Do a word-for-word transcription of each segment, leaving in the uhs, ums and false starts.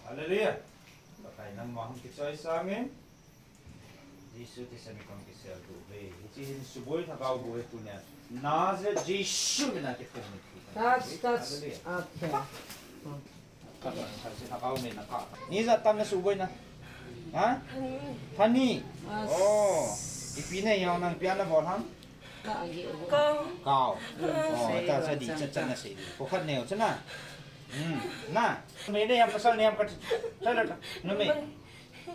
Hallelujah. Pakai nangma hung kichoi sangin. Jesu thisan in kon kisel tu ve. Hiche hin suboi lhagao bou hi tunia. Nazareth Jesu mina kiphung ni. Touch, touch. Hallelujah. Okay. Ni ijat tam na suboi na? Ha? Thani. Oh. Ipi na jong nang ipi ana bol ham? Kao. Kao. Oh, ta sa di cha cha na sei. Ko khat neo cha na. Hmm. Na. Numei nei ham pasal nei ham ka. Cha la. Numei.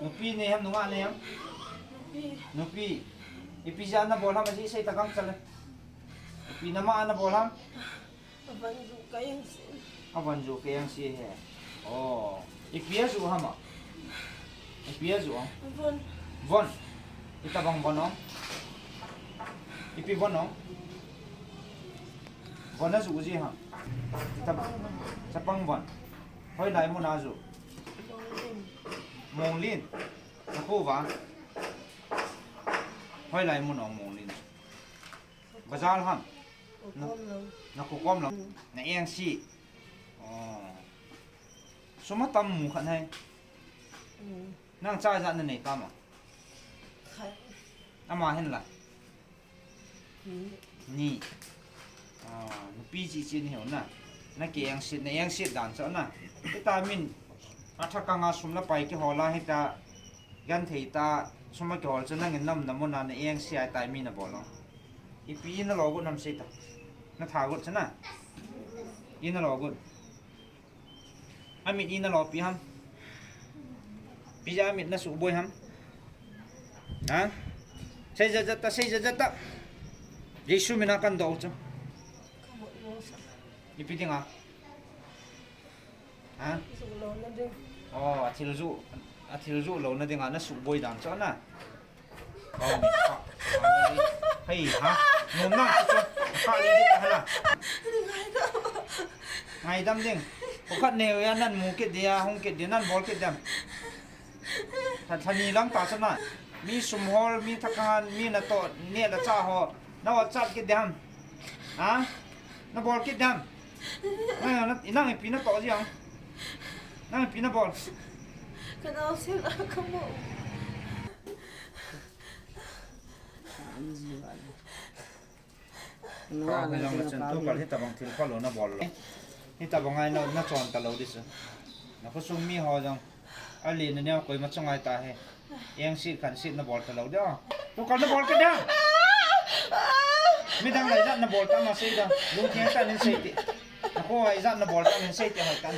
Nupi nei ham nungah nei ham? Nupi. Ipi jeh a na bol ham aji sei ta gangchal le. Ipi nama ana bol ham? Avan ju ka jeng si. Avan ju ka jeng si he. Oh. Ipi a ju ham a? Ipi a ju ham? Von. Von. Itabang von ham? Ipi von ham? Von a ju ji ham? Itabang. Chapang von. Hoilai mun a ju? Monglin. Monglin. Na ko va? Hoilai mun a Monglin? Bazar ham? Na, na ko kom lo. Na jeng si. Oh. Sum atam mu khat hai. Nang cha ijat na nei tam a? Khat. Ama hin la? Ni. Ah, nupi chi chi ni ho na. Na ke jeng si, na jeng si dan cha na. Ita min. Atha kanga sum la pai kihol a hita. Genthei ta, sum a kihol chu nangin nam na mun a na jeng si a ita mi na bol lo. Ipi na lo got nam sei ta. Na tha got cha na. I na lo got. Amit i na lo pi ham. Pi ja amit na suboi ham. Ha? Sei ja ja ta, sei ja ja ta. Jesu mina kan do chu. Ipi ding a. Ha? Ju lo na ding. Oh, athil ju, athil ju lo na ding a na suboi dan chu na. Oh, ni kha. Hei, ha? Nom na chu. Kha li di ta hala. Ngaidam ding. Ko khat neo a nan mu kit dia, hung kit dia, nan bol kit diam. Tha, tha ni lang ta chu na. Mi sum hol, mi thakan, mi na to, ne la cha ho. Na WhatsApp kit diam. Ha? Na bol kit diam. Nang, nang, nang ipi na to ji ham? Nang ipi na bol? Ka nao sel a ka mo. Ka hoi jong la chun tu kal hitabang thil phalou na bol lo. Hitabang ai na, na chon ta lo di chu. Na khosung mi ho jong. Ali na neo koima chunga ta he. Jeng sit khan sit na bol ta lo dia. Tu kal na bol kit dia. Midang lai jat na bol ta ma sei da. Lungtheng ta nin sei ti. Na ko ai jat na bol ta nin sei ti hoi tan.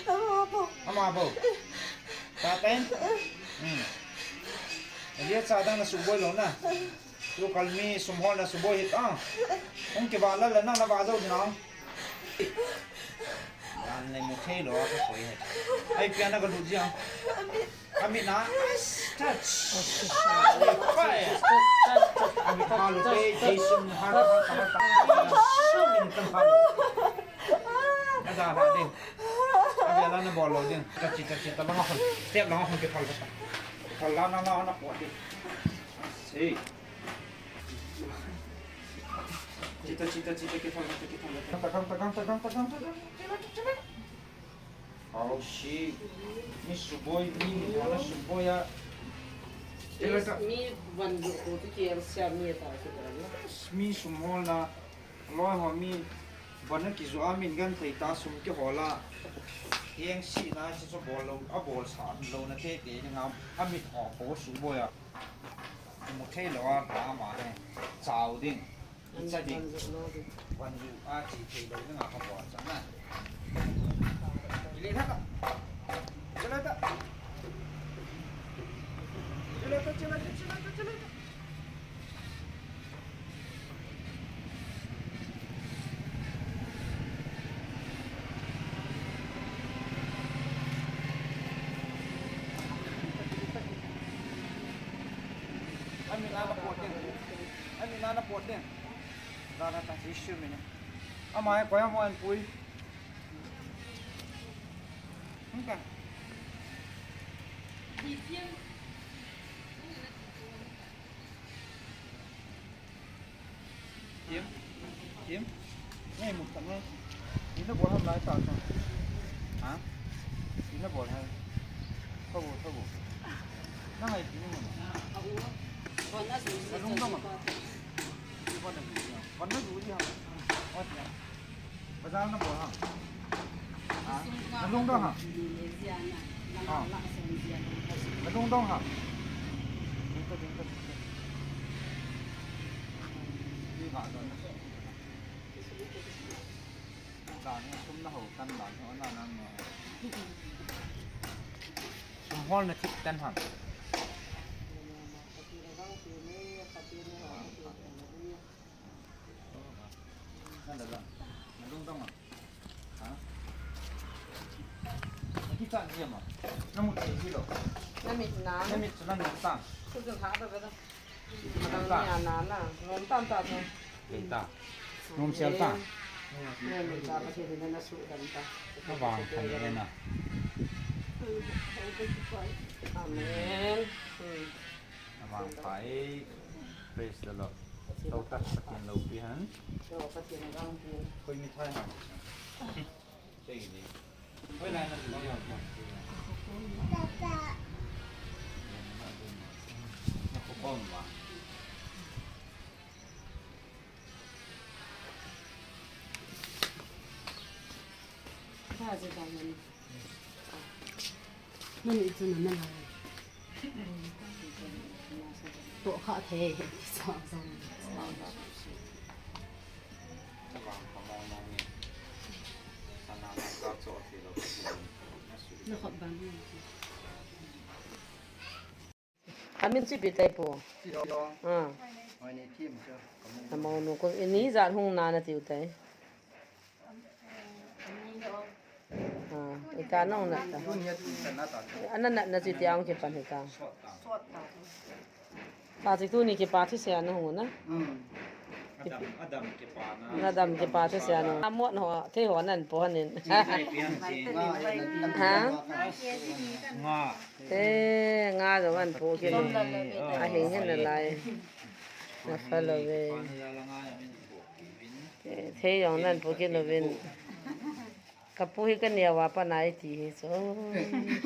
Ama bo. Ama bo. Ta pen. Hmm. Dia cha dang na suboi lo na. Tu kal mi sum hol na suboi hita. Hung kivah lal le nang na vah jou ding ham. Dan le mu thei lou a ka koi he. Ai, ipi a na ka lut ji ham. Amit na. Touch. Fire. Amit pha lou te, Jason, ha, ha, ha, ha. Sum in kan pha lou. Ada ha ding. Ada la na bol lou ding. Touch, touch, touch, ta la nga hon. Step la nga hon ke phal ba. Phal la na na na ko ding. Sei. Chita, chita, chita, kithang, kithang, kithang. Takang, takang, takang, takang, takang. Chila, chila. Aw, si. Mi suboi, mi, mi, wala suboi a. Chila, ta. Mi van jo ko tu ki ang sia mi ta ki ta. Mi sum hol na. Loi ho mi. Van na ki jo a min genthei ta sum kihol a. Jeng si na si so bol lou, a bol sa lou na te te ni ngam. A mit ho ko suboi a. Mu thei lou a, ama hi chau ding, i cha ding. Van ju a chi thei lou ding a ka bol chang na. I le tha ka. Chila ta. Chila ta, chila ta, chila ta, chila ta. Ami na na pot ding. Ami na na pot ding. Ra ra ta, Jisu min in. Ama e koi amo an pui. Hung ka. Kim? Kim? Ngai mut tang ngai. Ina bol ham lai ta ta. Ha? Na bol hai. Tho bo, tho bo. Na ngai ti ni. Kon na su. Na lung dong. Kon na su ni ha. Bazar na bol ha. Ha? Na lung dong ha. Ha. Na lung dong ha. Ding ta, ding ta, ding ta. Di ha dong. Dan hi sum na ho tan dan hi ona nan ne. Sum hol na thip tan ham. Nan da da. Na lung dong a. Ha? Na kichat ji ma. Na mut ji lo. Na mit na. Na mit chu na mit ta. Chu chu ha da da. Dang ni a na na, nom tam ta ta. Dei ta. Nom sel ta. Ni a nom ta, Pathen in na su dam ta. Na vang khan e na. Amen. Hmm. Na vang pha e. Praise the Lord. Tau ta, Pathen loupi hen. Tau Pathen loupi hen. Koi mithai na. Mani chu na na la. To kha the he sa sa. Na khat ban ni. Amin chu ipi tai pu. Ah. Amau nu ko ini jan hung na na tiu tai. Ah, ita nong na ta. Ana na na chu tia ang kipan hita. Ta chu tuni kipa thu sia na hung na. Hmm. Adam, Adam kipa na. Adam kipa thu sia na. Amot ho, thei ho nan po hanin. Chi, chi, chi. Ha? Nga. Eh, nga jong an po kit. Eh, oh. Ahin hin nalai. Na follow ve. Eh, thei jong nan po kit uvin. Ka pu hi ka neo a pat na iti hi chu.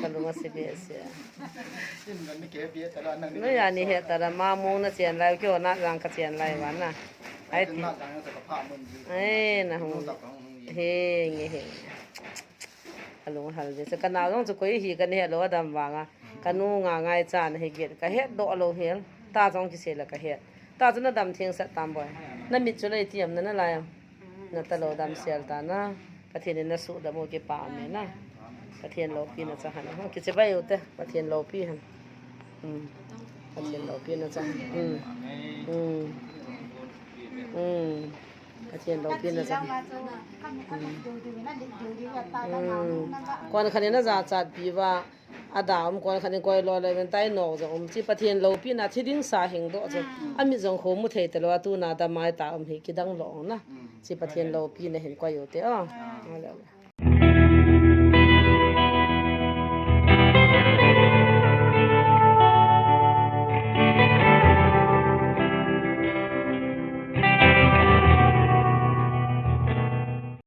Ka lung a si behseh. Noi a ni he ta la ma mong na chen lai, kei ho na jang ka chen lai va na. Ai ti. Ai, na hung. He, nge he. Ka lung hal ve. Chu ka nao jong chu koi hi ka ni he lo Adam vang a. Ka nu nga ngai cha na hi get. Ka het doh lo hel. Ta jong kisei la ka het. Ta chu na dam theng sat tam boi. Na mit chu lei tiam na na lai am. Na ta lo dam sel ta na. Pathen in na su dam u kipa me na. Pathen loupi na cha han. Ha, kichi bai u te. Pathen loupi han. Hmm. Pathen loupi na cha. Hmm. Hmm. Hmm. Pathen loupi na cha. Hmm. Hmm. Kon khan in na jachat pi va. Ada um kon khan in koi lo le ven tai no jong um chi Pathen loupi na thi ding sa hing doh chu. Hmm. Ami jong kho mu thei ta lo a tu na da mai ta um hi kidang lo na. Hmm. Chi Pathen loupi na hin koi u te o. Ah.